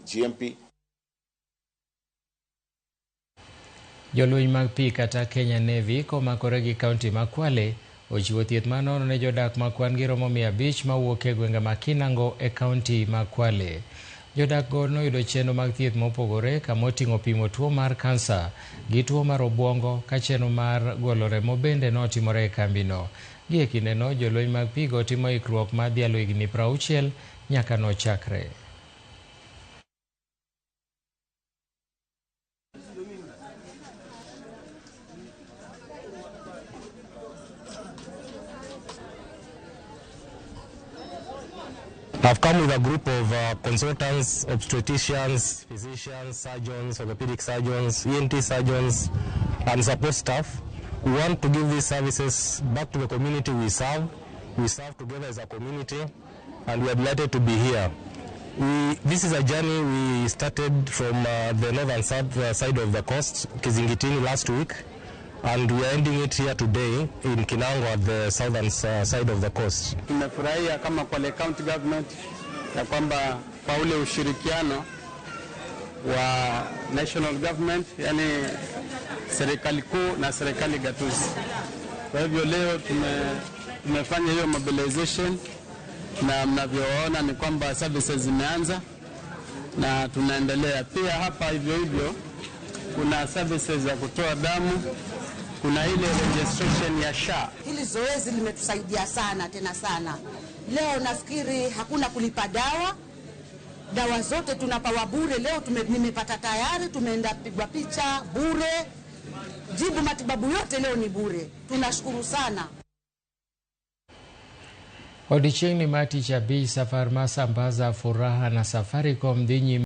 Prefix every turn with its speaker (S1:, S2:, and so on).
S1: GMP.
S2: Jolweny mag pi kata Kenya Navy komakore gi kaunti ma Kwale ochiwo thieth manono ne jodak ma kwan gi romo 500 mawuok e gwenge ma Kinango e kaunti ma Kwale. Jodak go noyudo chenro mag thieth mopogore kama oting'o pimo tuo mar kansa gi tuo mar obwongo ka chenro mar golo remo bende notimore e kambino. Gi e kindeno jolweny mag pi go timo ikruok mar dhialo higni 60 nyaka nochakre.
S3: I've come with a group of consultants, obstetricians, physicians, surgeons, orthopedic surgeons, ENT surgeons, and support staff. We want to give these services back to the community we serve. We serve together as a community, and we are delighted to be here. This is a journey we started from the northern side of the coast, Kizingitini, last week, and we are ending it here today in Kinango at the southern side of the coast.
S4: Tumefurahia kama Kwale County Government ya kwamba kwa ule ushirikiano wa national government, yani serikali kuu na serikali gatuzi. Kwa hivyo leo tumefanya hiyo mobilization na mnavyoona ni kwamba services zimeanza na tunaendelea. Pia hapa hivyo hivyo kuna services za kutoa damu, kuna ile registration ya SHA.
S5: Hili zoezi limetusaidia sana tena sana. Leo nafikiri hakuna kulipa dawa, dawa zote tunapawa bure. Leo nimepata tayari, tumeenda pigwa picha bure, jibu matibabu yote leo ni bure. Tunashukuru sana.
S2: Odiechieng'ni mar tich abich, safar mar Sambaza Furaha na Safaricom dhi nyime.